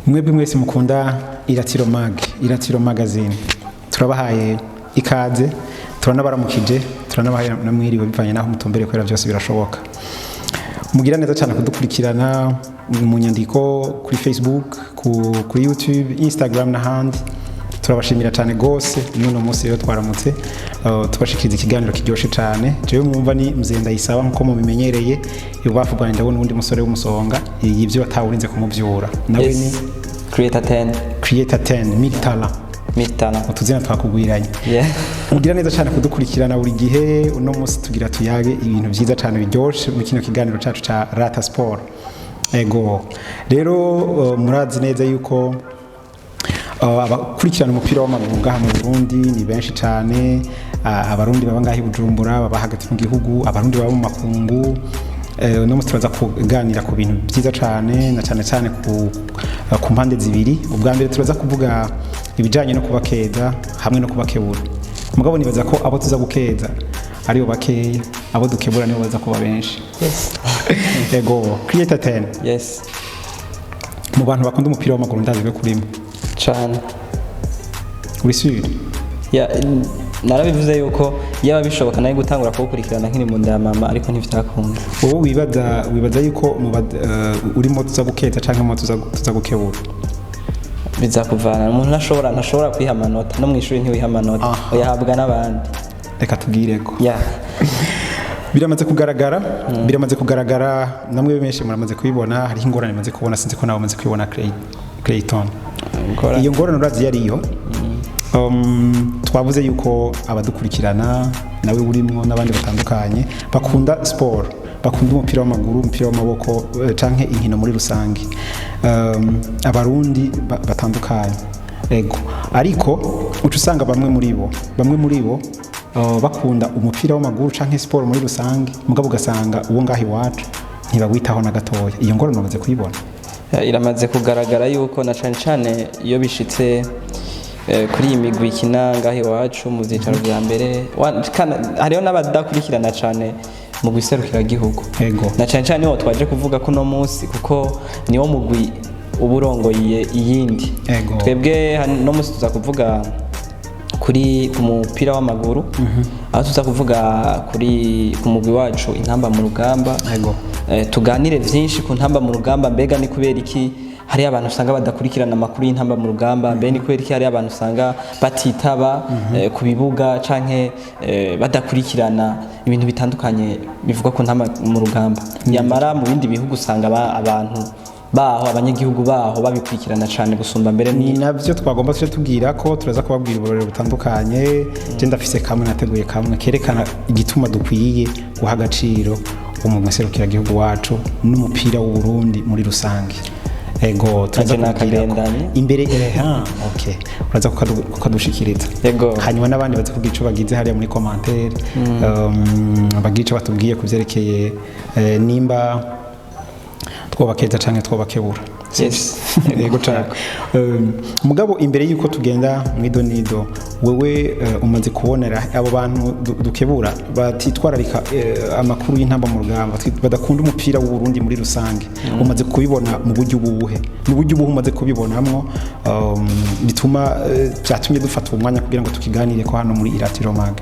Mwebwe mwese mukunda Iratiro Mag, Iratiro Magazine, turabahaye ikaze, turanabaramukije, turanabahaye namwiriwe bivanye naho mutumbereye, kubera byose birashoboka. Mugira neza cyane kudukurikirana mu nyandiko, kuri Facebook, kuri YouTube, Instagram n'ahandi. Turabashimira cyane gose. N'uno munsi rero twaramutse tubashikiriza ikiganiro kiryoshe cyane. Jewe mwumva ni Mzee Ndayisaba, nkuko mubimenyereye. Ibubafu bwanjye ndabona uwundi musore w'umusonga, yivyo atawurinze kumuvyura, nawe ni Yes. Creator 10. Creator 10 Mille Talent. Mitana. Utuzina twakugwiranye. Mugira neza cyane kudukurikirana buri gihe. Uno munsi tugira tuyage ibintu byiza cyane biryoshe mu kino kiganiro cyacu ca Rata Sport. Ego rero, murazi neza yuko abakurikirana umupira w'amaguru ngaha mu Burundi ni benshi cyane. Abarundi baba ngaha i Bujumbura, baba hagati mu gihugu, abarundi baba mu makungu. Uno munsi turaza kuganira ku bintu byiza cyane, na cyane cyane ku mpande zibiri. Ubwa mbere turaza kuvuga ibijyanye no kubakeza hamwe no kubakebura. Mugabo nibaza ko abo tuza gukeza aribo bakeya, abo dukebura nibo baza kuba benshi. Ego, Creator 10. Yes. Mu bantu bakunda umupira w'amaguru ndazi ko kurimo. Cane. Uri sûr? Yeah, narabivuze yuko yaba bishoboka nari gutangura kuwukurikirana nkiri mu nda ya mama, ariko ntivyakunze. Wowe wibaza yuko urimo tuza gukeza canke mu tuza gukebura? Bizakuvana, umuntu ntashobora kwiha amanota, no mu ishuri ntiwiha amanota, uyahabwa n'abandi. Reka tubwireko. Biramaze kugaragara, namwe benshi muramaze kubibona. Hariho ingorane maze kubona, sinzi ko nawe umaze kubibona, Clayton. Ingorane. Iyo ngorane urazi iyo ariyo. Twavuze yuko abadukurikirana, nawe urimwo n'abandi batandukanye, bakunda siporo, bakunda umupira w'amaguru, umupira w'amaboko, canke inkino muri rusange. Abarundi batandukanye, ego, ariko uca usanga bamwe muri bo bakunda umupira w'amaguru canke siporo muri rusange, mugabo ugasanga uwo ngaho iwacu ntibawitaho na gatoya. Iyo ngorane bamaze kuyibona. Iramaze kugaragara yuko na cane cane iyo bishitse kuri iyi migwi ikina ngaho iwacu mu vyicaro vya mbere, hariho n'abadakurikirana cane mu gihugu. Na cane cane niwo twaje kuvuga kuno munsi, kuko niwo mugwi uba urongoye iyindi. Twebwe no munsi tuza kuvuga kuri ku mupira w'amaguru, aho tuza kuvuga kuri ku mugwi wacu Intamba mu Rugamba. Tuganire vyinshi ku Ntamba mu Rugamba. Mbega ni kubera iki hari abantu usanga badakurikirana amakuru y'Intamba mu Rugamba? Mbe ni kubera iki hari abantu usanga batitaba ku bibuga canke badakurikirana ibintu bitandukanye bivugwa ku Ntamba mu Rugamba, yamara mu bindi bihugu usanga abantu baho, abanyagihugu baho, babikurikirana cane gusumba mbere Ni navyo twagomba tuje tubwira ko turaza kubabwira uburorero butandukanye. Je ndafise kamwe nateguye, kamwe kerekana igituma dukwiye guha agaciro umugwi nserukiragihugu wacu n'umupira w'u Burundi muri rusange. Ego, turaza Nanje kubwira ko nakagendanye. Imbere ha, okay, uraza kukadushikiriza. Ego. Hanyuma n'abandi baza kugira ico bagize hariya muri commentaire, bagira ico batubwiye ku vyerekeye nimba twobakeza canke twobakebura. Yes. Yego cyane. Mugabo imbere yuko tugenda mwidonido, wewe umaze kubonera abo bantu dukebura batitwararika amakuru y'Intamba mu Rugamba, badakunda umupira w'u Burundi muri rusange, umaze kubibona mu buryo ubuhe? Mu buryo ubuhe umaze kubibonamwo bituma byatumye dufata uwo mwanya kugira ngo tukiganire ko hano muri Iratiro Mag?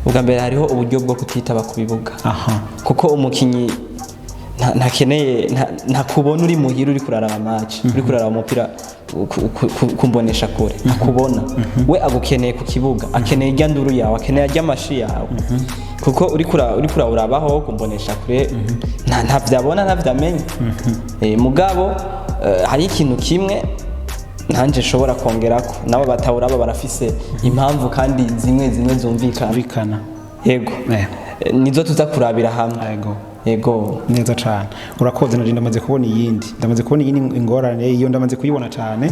Ubwa mbere, hariho uburyo bwo kutitaba ku bibuga, kuko umukinyi ntakeneye ntakubona uri muhira uri kuraraba match, uri kuraraba umupira kumbonesha kure. Ntakubona we, agukeneye ku kibuga, akeneye irya nduru yawe, akeneye arya mashi yawe, kuko uri kurawurabaho kumbonesha kure ntavyabona, ntavyamenya. Mugabo hari ikintu kimwe nanje nshobora kongerako: nabo batawuraba barafise impamvu, kandi zimwe zimwe zumvikana. Bikana. Yego. Nizo tuza kurabira hamwe. Yego. Yego. Neza cyane, urakoze. Nari ndamaze kubona iyindi ingorane, iyo ndamaze kuyibona cyane.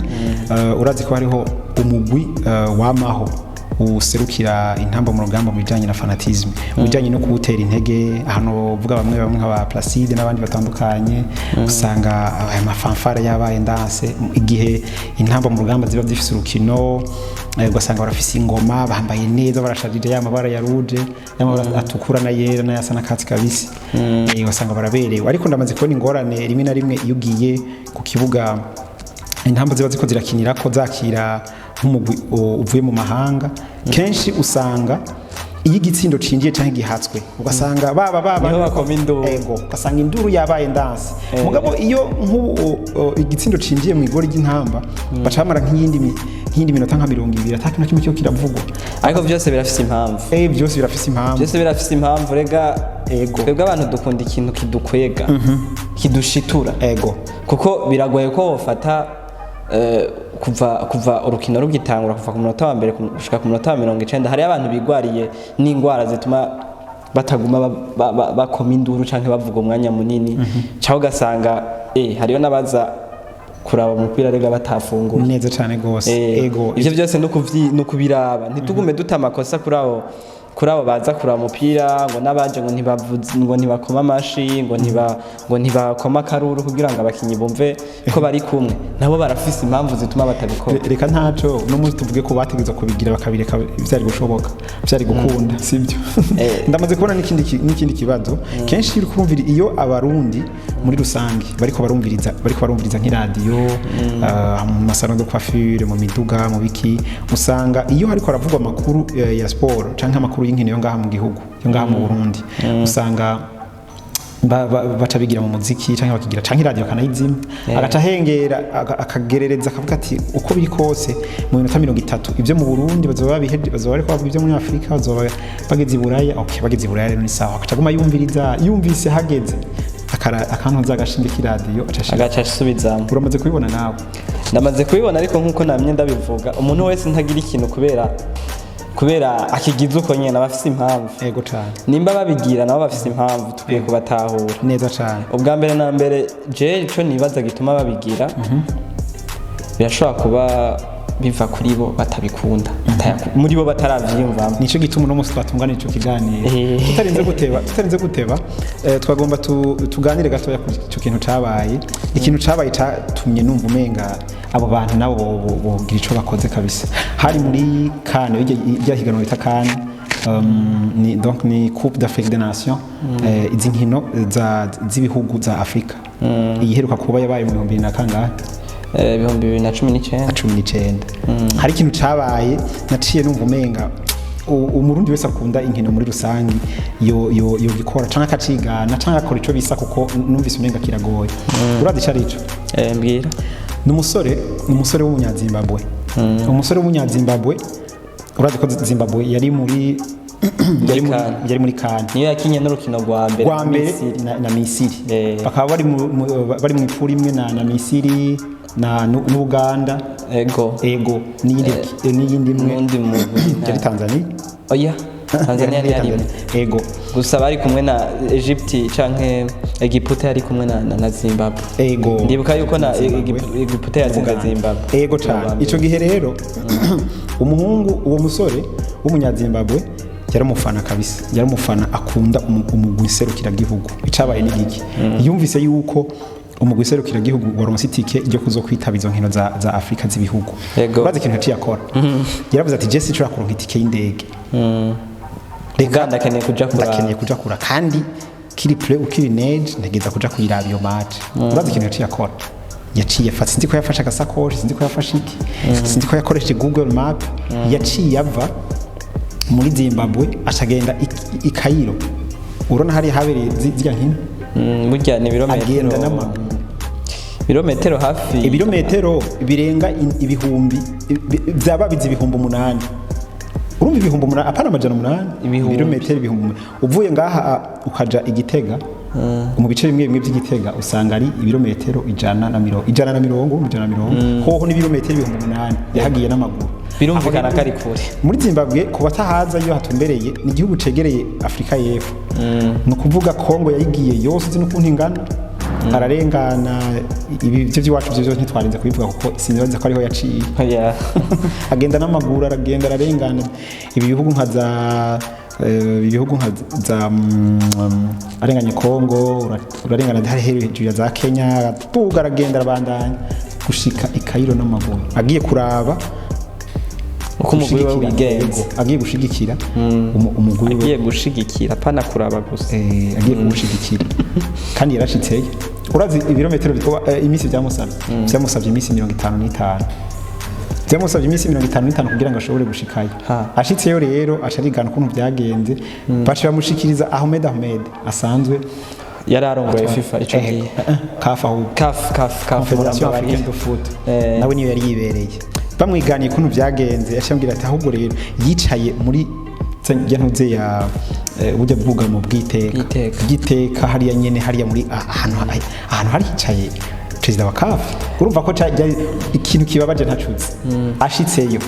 Urazi ko hariho umugwi wamaho userukira Intamba mu Rugamba mu bijyanye na fanatisme, mu bijyanye no kuwutera intege. Ahantu uvuga bamwe bamwe nka ba Placide n'abandi batandukanye, usanga aya ma fanfare yabaye ndanse igihe Intamba mu Rugamba ziba zifise urukino. Ugasanga barafise ingoma, bambaye neza, barashajije, ya mabara ya rouge, y'amabara atukura na yera n'ayasa n'akatsi kabisi. Ugasanga baraberewe. Ariko ndamaze kubona ingorane rimwe na rimwe iyo ugiye ku kibuga. Intamba ziba ziko zirakinira ko zakira nk'umugwi uvuye mu mahanga, kenshi usanga iyo igitsindo cinjiye canke gihatswe, ugasanga baba Niho bakoma induru. Ego, ugasanga induru yabaye ndanse. Mugabo iyo nk'ubu igitsindo cinjiye mu igori ry'Intamba, baca bamara nk'iyindi minota nka 20 ata kintu na kimwe kiba kiravugwa. Ariko byose birafise impamvu. Byose birafise impamvu. Byose birafise impamvu rega. Twebwe abantu dukunda ikintu kidukwega, kidushitura, kuko biragoye ko wofata kuva urukino rugitangura, kuva ku munota wa mbere gushika ku munota wa 90. Hariyo abantu bigwariye n'indwara zituma bataguma bakoma induru canke bavuga umwanya munini, cyangwa ugasanga hariyo n'abaza kuraba umupira rega batafunguye. Neza cane gose. Ivyo byose no kubiraba, ntitugume duta amakosa kuri abo baza kuraba umupira, ngo n'abaje ngo ntibavuze, ngo ntibakoma amashi, ngo ntibakoma akaruru kugira ngo abakinyi bumve ko bari kumwe nabo. Barafise impamvu zituma batabikora. Reka ntaco, uno munsi tuvuge ko bategerezwa kubigira bakabireka, vyari gushoboka, vyari gukunda, sibyo? Ndamaze kubona n'ikindi kibazo. Kenshi iyo uriko urumvira, iyo Abarundi muri rusange bariko barumviriza nk'iradiyo, mu ma salons de coiffure, mu miduga, mu biki, usanga iyo hariko haravugwa amakuru ya sport canke amakuru y'inkino yo ngaha mu gihugu, yo ngaha mu Burundi, usanga baca bigira mu muziki canke bakigira, canke iradiyo akanayizima, agaca ahengera, akagerereza, akavuga ati uko biri kose mu minota 30 ibyo mu Burundi bazoba babiheje, bazoba bariko bavuga ibyo muri Afurika, bazoba bageze i Buraya. Okay, bageze i Buraya rero ni sawa. Agaca aguma yumviriza, yumvise hageze akantuza agashinge k'iradiyo, aca ashira. Agaca asubizamo. Uramaze kubibona nawe? Ndamaze kubibona, ariko nkuko namye ndabivuga, umuntu wese ntagira ikintu kubera akigize uko nyene, aba afise impamvu. Ego cane. Nimba babigira nabo bafise impamvu, tukwiye kubatahura. Neza cane. Ubwa mbere na mbere, je ico nibaza gituma babigira, birashobora kuba biva kuri bo batabikunda, muri bo bataravyiyumvamo. Nico gituma uno munsi twatunganije ico kiganiro. Tutarinze guteba, twagomba tuganire gatoya kuri ico kintu cabaye. Ikintu cabaye catumye numva umenga abo bantu nabo bogira ico bakoze kabisa. Hari muri CAN, irya higanwa bita CAN, ni donc ni Coupe d'Afrique des Nations, izi nkino z'ibihugu za Afrika. Iyiheruka kuba yabaye mu bihumbi bibiri na kangahe? 2019. 19. Hari ikintu cabaye naciye numva umenga Umurundi wese akunda inkino muri rusangi yo gikora canke akacigana canke akora ico bisa, kuko numvise umenga kiragoye. Urazi ico arico? Mbwira. Ni umusore w'Umunyazimbabwe. Umusore w'Umunyazimbabwe, urazi ko Zimbabwe yari muri CAN. Yari muri CAN. Niyo yakinye n'urukino rwa mbere Rwa na mbere. Misiri. Na Misiri. Bakaba bari mu ipfura imwe na Misiri na n'Uganda. Ego, n'iyindi imwe. N'undi mugwi. Yari Tanzania. Oya, Tanzania ntiyarimo. Ego. Gusa bari kumwe na Egypte canke Egiputa, yari kumwe na Zimbabwe. Ndibuka yuko na Zimbabwe. Egiputa yatsinze Zimbabwe. Ego cane. Ico gihe rero umuhungu, uwo musore w'Umunyazimbabwe, yari umufana kabisa, yari umufana akunda umugwi serukiragihugu. Icabaye ni giki? Yumvise yuko umugwi serukiragihugu waronse itike ryo kuzo kwitaba izo nkino za Afrika z'ibihugu. Urazi ikintu yaciye akora? Yaravuze ati je sinshobora kuronka itike y'indege. Reka ndakeneye kuja kuraba. Ndakeneye kuja kura, kandi kiri pleut ukiri neige, ntegeza kuja kuyiraba iyo match. Urazi ikintu yaciye akora? Yaciye afata, sinzi ko yafashe agasakoshi, sinzi ko yafashe iki, sinzi ko yakoresheje Google Map, yaciye ava muri Zimbabwe acagenda i Cairo. Urabona hariya habereye zirya nkino. Burya ni Agenda ibirometero n'amaguru. Ibirometero hafi Ibirometero birenga ibihumbi byaba bizi 8000. Urumva, 8000, apana 800. Ibihumbi. Ibirometero 8000 uvuye ngaha ukaja Igitega, mu bice bimwe bimwe by'Igitega usanga ari ibirometero 120, urumva 120, hoho n'ibirometero 8000 yahagiye n'amaguru. Birumvikana Aho ko ari kure. Muri Zimbabwe, ku batahaza iyo hatumbereye, ni igihugu cegereye Afurika y'Epfo. Ni ukuvuga Kongo yayigiye yose, uzi n'ukuntu ingana. Ararengana ibi byo by'iwacu byo byose ntitwarinze kubivuga kuko sinibaza ko ariho yaciye. Agenda n'amaguru, aragenda, ararengana ibi bihugu nka za ibihugu nka za arenganye Kongo, urarengana hari hejuru ya za Kenya, araduga, aragenda, arabandanya gushika i Cairo n'amaguru, agiye kuraba Uko umugwi we gushigikira, wigenza. Yego, agiye gushigikira umugwi we. Agiye gushigikira, apana kuraba gusa. Agiye kuwushigikira, kandi yarashitseyo. Urazi ibirometero iminsi byamusabye iminsi 55, byamusabye iminsi 55 kugira ngo ashobore gushikayo. Ashitseyo rero, aca arigana ukuntu byagenze, baca bamushikiriza Ahmed Ahmed asanzwe Yari arongoye FIFA ico gihe. CAF ahubwo. CAF, CAF, CAF. Confédération Africaine de Foot. Nawe niyo yari yibereye. Bamwiganiye ukuntu byagenze, yaciye ati ahubwo rero yicaye muri njya ntuze ya burya bwugamo bw'iteka. Bw'iteka. Bw'iteka hariya nyene, hariya muri ahantu hari hicaye perezida wa CAF. Urumva ko ikintu kibabaje ntacuze. Ashitseyo,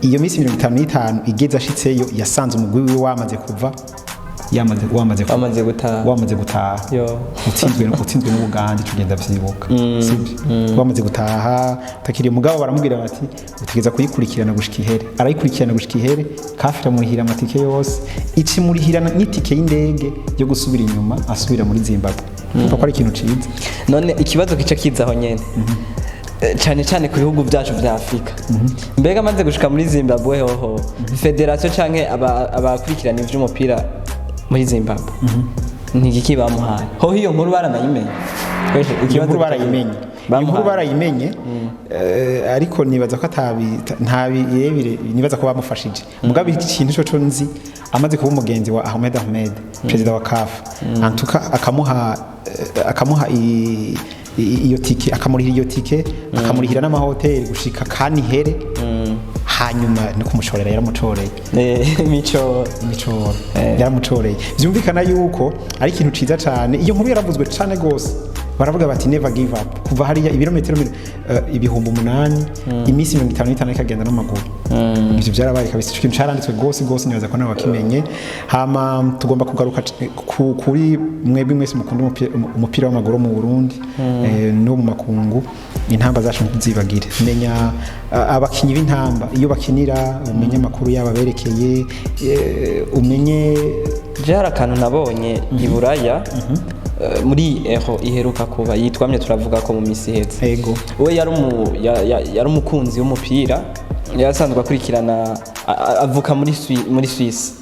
iyo minsi 55 igeze, ashitseyo yasanze umugwi wiwe wamaze kuva, yamaze kuva. Wamaze gutaha. Wamaze gutaha. Yo. Utsinzwe n'Ubuganda, ico ugenda vyibuka, sibyo? Wamaze gutaha utakiriye umugabo, baramubwira bati utegeza kuyikurikirana gushika ihere. Arayikurikirana gushika ihere. CAF iramurihira amatike yose, icimurihira n'itike y'indege yo gusubira inyuma, asubira muri Zimbabwe. Urumva ko ari ikintu ciza. None ikibazo kica kiza aho nyene, cane cane ku bihugu byacu vya Afrika. Mbega amaze gushika muri Zimbabwe hoho, fédération canke abakurikirana ivy'umupira muri Zimbabwe ntigiki bamuhaye hoho? Iyo nkuru baranayimenye? Iyo nkuru barayimenye, iyo nkuru barayimenye, ariko nibaza ko atabi ntabirebire, nibaza ko bamufashije. Mugabo ikintu cyo nzi, amaze kuba umugenzi wa Ahmed Ahmed, perezida wa CAF, antuka akamuha iyo tike, akamurihira iyo tike, akamurihira n'amahoteli gushika kanihere, hanyuma no kumushorera yaramucoreye. Mico. Imicoro yaramucoreye. Byumvikana yuko ari ikintu ciza cyane. Iyo nkuru yaravuzwe cyane gose, baravuga bati "Never give up." Kuva hariya ibirometero 8000, iminsi 55 ikagenda n'amaguru, ivyo byarabaye kabisa. Ico kintu caranditswe gose gose, nibaza ko nawe wakimenye. Hama tugomba kugaruka kuri mwebwe mwese mukunda umupira w'amaguru mu Burundi no mu makungu. Intamba zacu ntizibagire. Menya abakinyi b'intamba iyo bakinira, umenye amakuru yabo aberekeye, umenye. Je hari akantu nabonye i Buraya, muri Euro iheruka kuba yitwamye turavuga ko mu misi iheze. We yari umukunzi w'umupira, yarasanzwe akurikirana, avuka muri Suisse.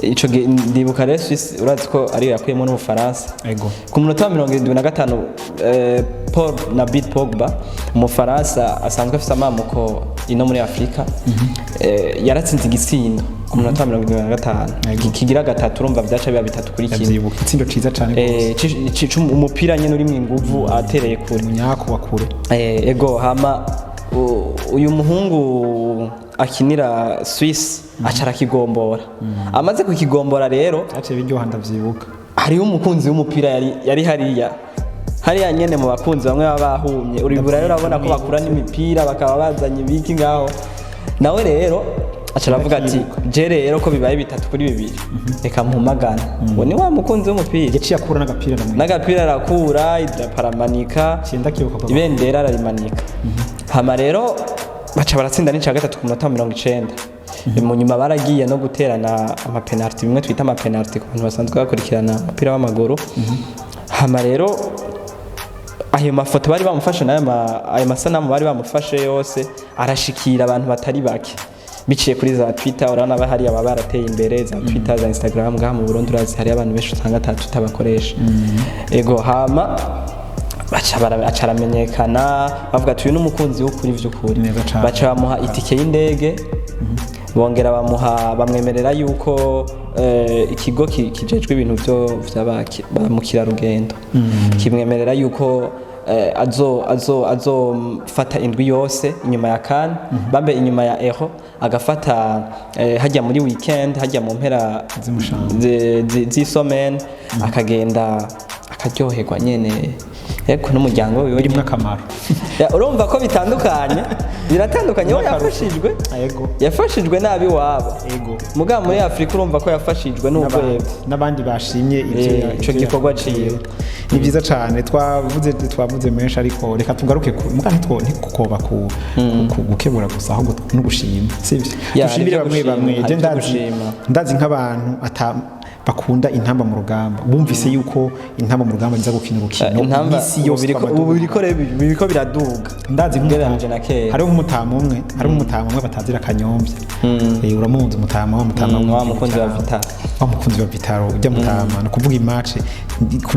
Ico gihe ndibuka rero Suisse, urazi ko ariyo yakuyemo n'Ubufaransa. Ku munota wa 75, Paul Nabil Pogba, umufaransa asanzwe afise amamuko ino muri Afrika, yaratsinze igitsindo ku munota wa 75 kigira gatatu. Urumva vyaca biba 3-1. Ndavyibuka, itsindo ciza cane gose. Umupira nyene urimwo inguvu, atereye kure. Munyaku wa kure. Ego. Hama uyu muhungu akinira Suisse aca arakigombora. Amaze kukigombora rero, vyaciye biryoha, ndavyibuka. Hariho umukunzi w'umupira yari hariya nyene mu bakunzi bamwe baba bahumye. Uri burayo, urabona ko bakura n'imipira, bakaba bazanye ibiki ngaho. Nawe rero aca aravuga ati je rero ko bibaye 3-2, reka mpumagane. Uwo ni wa mukunzi w'umupira. Yaciye akura n'agapira, ndamwibuka. N'agapira arakura, idarapo aramanika. Ciye ndakibuka papa. Ibendera ararimanika. Hama rero baca baratsinda n'ica gatatu ku munota wa 90. Mu nyuma baragiye no guterana amapenaliti, bimwe twita amapenaliti ku bantu basanzwe bakurikirana umupira w'amaguru. Hama rero ayo mafoto bari bamufashe n'ayo ayo masanamu bari bamufashe yose arashikira abantu batari bake biciye kuri za Twitter. Urabona ba hariya baba barateye imbere, za Twitter, za Instagram. Ngaha mu Burundi urazi hariyo abantu benshi usanga ata Twitter bakoresha. Ego. Hama aca aramenyekana, bavuga ati uyu ni umukunzi w'ukuri vy'ukuri. Neza cane. Baca bamuha itike y'indege, bongera bamuha, bamwemerera yuko ikigo kijejwe ibintu byo vy'aba mukerarugendo kimwemerera yuko azo azo azofata indwi yose inyuma ya CAN, bambe inyuma ya Euro, agafata hajya muri weekend, hajya mu mpera Z'umushanga. z'isomene, akagenda akaryoherwa nyene, yego, n'umuryango wiwe. Birimwo akamaro. Ya, urumva ko bitandukanye, biratandukanye. We N'akarusho. yafashijwe, Ego. yafashijwe nabi wabo. Ego. Mugabo muri Afurika urumva ko yafashijwe n'urwego. N'abandi bashimye ivyo Ico ivyo gikorwa yakoze. ciwe. Ni byiza cane. Twavuze menshi, ariko reka tugaruke ku muga ntikukoba ku gukebura gusa, ahubwo no gushima, sivyo? Ya, Dushimire hari bamwe ibyo bamwe. gushima, Je hari ibyo ndazi gushima. ndazi nk'abantu ata bakunda intamba mu rugamba, bumvise yuko intamba mu rugamba ziza gukina urukino Intamba imisi yose ubu biriko twama ubu biriko rero biriko biraduga ndazi ugereranije na kera. Hariho Hariho umutamu umwe batazira Kanyombya. Uramuzi umutama wa mutama Wa mukunzi wa Vital'O. Wa mukunzi wa Vital'O, ujya mutama, ni ukuvuga i match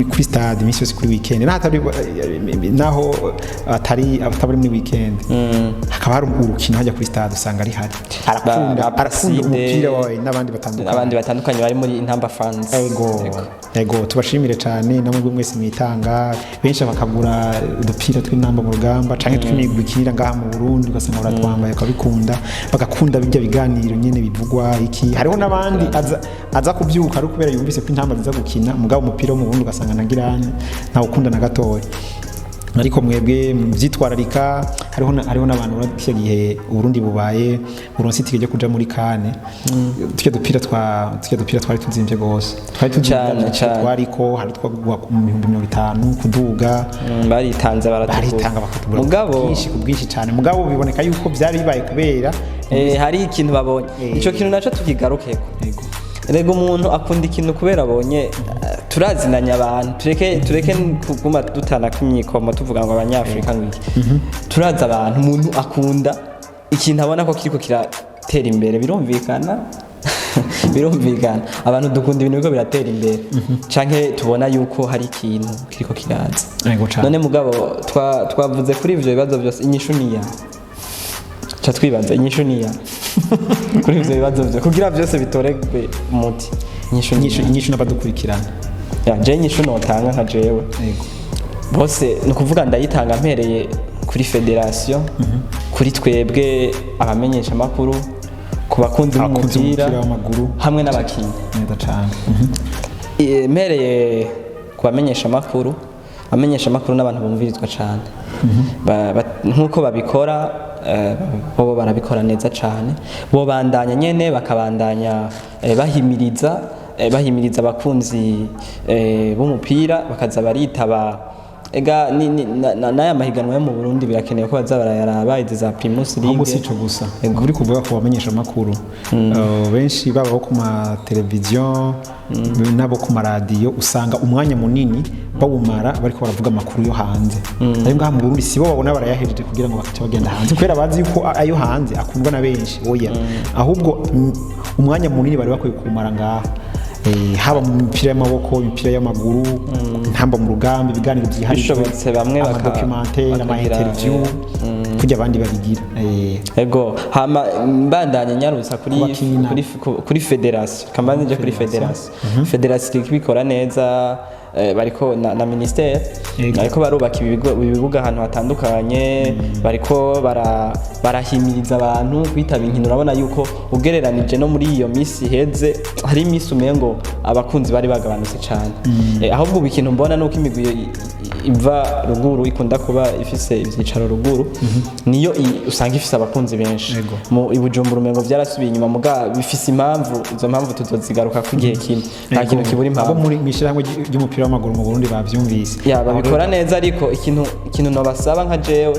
kuri stade iminsi yose kuri weekend, naho atari naho atari atari muri weekend, hakaba hari urukino hajya kuri stade, usanga ari hari arakunda Ba arakunda Placide, umupira wawe n'abandi batandukanye. Abandi batandukanye bari muri Intamba Fans. Ego, tubashimire cyane namwe mwese mwitanga, benshi bakagura udupira tw'Intamba mu Rugamba canke tw'imigwi ikinira ngaha mu Burundi, ugasanga baratwambaye bakabikunda, bagakunda bijya biganiro nyene bivugwa iki. Hariho n'abandi aza kubyuka ari kubera yumvise ko Intamba ziza gukina, mugabo umupira wo mu Burundi ugasanga nagirane ntawukunda na gatoya. Ariko mwebwe mubyitwararika. Hariho n'abantu muri kiriya gihe Uburundi bubaye buronse itike ryo kuja muri CAN, tujya dupira twari tuzimvye gose, twari tuzimvye. Cane, cane. Twariko hari twagwa mu 50,000 kuduga. Baritanze baratugura. Baritanga bakatugura Mugabo ku bwinshi cyane, mugabo biboneka yuko byari bibaye kubera hari ikintu babonye. Ico kintu naco tukigarukeko. Rega umuntu akunda ikintu kubera abonye, turazinanya abantu, tureke kuguma dutana kw'imyikomo tuvuga ngo Abanyafrika ngo iki. Turazi abantu, umuntu akunda ikintu abona ko kiriko kiratera imbere. Birumvikana, abantu dukunda ibintu biriko biratera imbere canke tubona yuko hari ikintu kiriko kiraza. Ego cane. None mugabo twavuze kuri ivyo bibazo byose, inyishu niya ca twibaza, inyishu niya kuri ivyo bibazo byo kugira byose bitoregwe umuti, inyishu Inyishu niya? Inyishu n'abadukurikirana. Ya, je inyishu notanga nka jewe, bose ni ukuvuga ndayitanga mpereye kuri fédération, kuri twebwe abamenyesha amakuru, ku bakunzi Abakunzi b'umupira b'umupira w'amaguru. hamwe n'abakinnyi. Neza cane. Mpereye ku bamenyesha amakuru, abamenyesha amakuru n'abantu bumvirizwa cyane. Nk'uko babikora, bobo barabikora neza cyane, bo bandanya nyene bakabandanya bahimiriza abakunzi b'umupira, bakaza baritaba. Ega n'aya mahiganwa yo mu Burundi birakenewe ko baza barayaraba, izi za Primus Ahubwo si League. ico gusa uri kuvuga ku bamenyesha amakuru, benshi baba bo ku mateleviziyo n'abo ku maradiyo, usanga umwanya munini bawumara bariko baravuga amakuru yo hanze. Ayo ngaha mu Burundi sibo babona barayahejeje kugira ngo bakaca bagenda hanze kubera bazi yuko ayo hanze akundwa na benshi. Oya, ahubwo umwanya munini bari bakwiye kuwumara ngaha, haba mu mipira y'amaboko, imipira y'amaguru, Intamba mu Rugamba, ibiganiro byihariye, Bishobotse bamwe ama documentaire, ama bakagira, interview, kurya abandi babigira. Ego, hama mbandanye nyarutsa kuri Ku bakinyi. kuri fédération, kambanze nje kuri fédération. Fédération iriko ibikora neza, bariko na ministère bariko barubaka ibibuga ahantu hatandukanye, bariko barahimiriza abantu kwitaba inkino. Urabona yuko ugereranije no muri iyo misi iheze, hari imisi umengo abakunzi bari bagabanutse cyane. Ahubwo ubu ikintu mbona nuko imigwi iva ruguru ikunda kuba ifise ivyicaro ruguru, niyo usanga ifise abakunzi benshi. Mu i Bujumbura umengo vyarasubiye inyuma, muga bifise impamvu, izo mpamvu tuzozigaruka ku gihe kimwe, nta kintu kibura Abo impamvu. muri mw'ishyirahamwe ry'umupira w'amaguru mu Burundi bavyumvise. Ya, babikora neza, ariko ikintu nobasaba nka jewe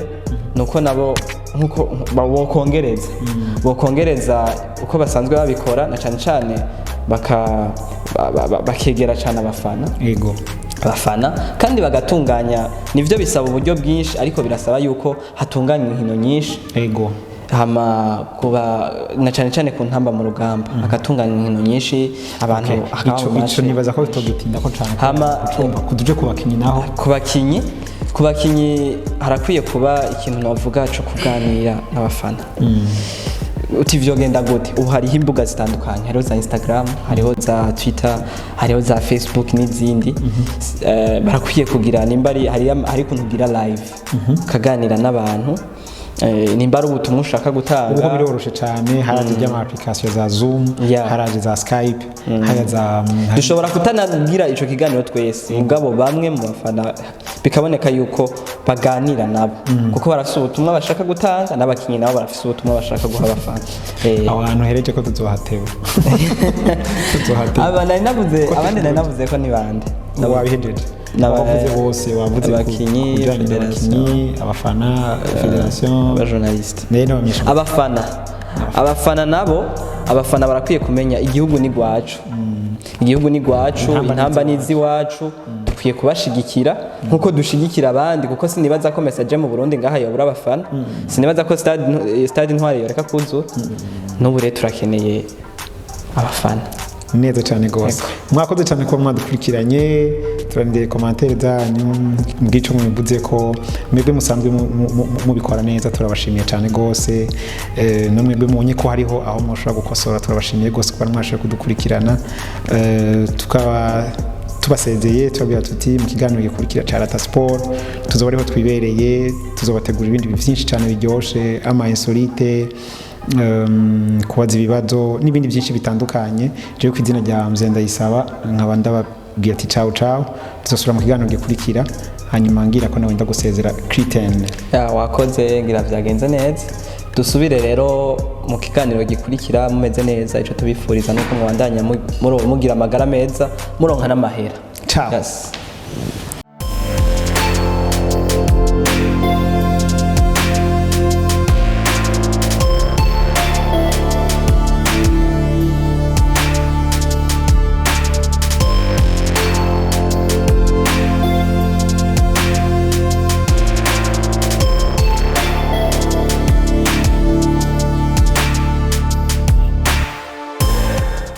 nuko nabo nkuko bokongereza uko basanzwe babikora, na cane cane bakegera cane abafana. Abafana kandi bagatunganya, nivyo bisaba uburyo bwinshi, ariko birasaba yuko hatunganywa inkino nyinshi. Hama kuba na cane cane ku Ntamba mu Rugamba hagatunganywa inkino nyinshi, abantu hakaba Ico mu ico match. nibaza ko bitogitinda ko cane. Kucumva kuduje ku bakinyi naho. Ku bakinyi harakwiye kuba ikintu navuga cyo kuganira n'abafana. Uti vyogenda gute? Ubu hariho imbuga zitandukanye, hariho za Instagram, hariho za Twitter, hariho za Facebook n'izindi. Barakwiye kugira nimba ari hari ukuntu ugira live ukaganira n'abantu, nimba ari ubutumwa ushaka Ubu gutanga. ho biroroshe cane, haraje iby'ama application za Zoom, haraje za Skype, haraje za Dushobora kutanagira ico kiganiro twese, mugabo bamwe mu bafana bikaboneka yuko baganira nabo, kuko barafise ubutumwa bashaka gutanga, n'abakinyi nabo barafise ubutumwa bashaka guha abafana. Aho hantu hereje ko tuzohateba. Aba nari navuze, abandi nari navuze ko ni bande? Wabihejeje. Wavuze bose, wavuze Abakinyi, ku bijanye fédération. n'abakinyi, abafana, fédération, Aba journaliste. nayo n'abamenyesha. Abafana nabo, abafana barakwiye kumenya igihugu ni gwacu, igihugu ni gwacu. Intamba Intamba ni iz'iwacu. Dukwiye Dukwiye kubashigikira nkuko dushigikira abandi, kuko sinibaza ko Messager mu Burundi ngaha yobura abafana, sinibaza ko Stade Intwari yoreka kuzura. N'ubu rero turakeneye abafana. Neza cyane rwose, mwakoze cyane kuba mwadukurikiranye. Turarindiriye commentaires zanyu, mbwico mubivuze ko mwebwe musanzwe mubikora neza. Turabashimiye cyane rwose. No mwebwe mubonye ko hariho aho mushobora gukosora, turabashimiye rwose kuba mwashoboye kudukurikirana. Tukaba tubasezeye, tubabwira tuti mu kiganiro gikurikira cya Rata Sport tuzoba ariho twibereye, tuzobategura ibindi byinshi cyane biryoshe, ama insolite, kubaza ibibazo n'ibindi byinshi bitandukanye. Jewe ku izina rya Mzee Ndayisaba nkaba ndababwira ati ciao ciao, tuzosubira mu kiganiro gikurikira. Hanyuma ngira ko nawe ndagusezera, Kriten. Ya, wakoze, ngira byagenze neza. Dusubire rero mu kiganiro gikurikira mumeze neza. Ico tubifuriza nuko mubandanya mugira amagara meza, muronka n'amahera. Ciao. Yes.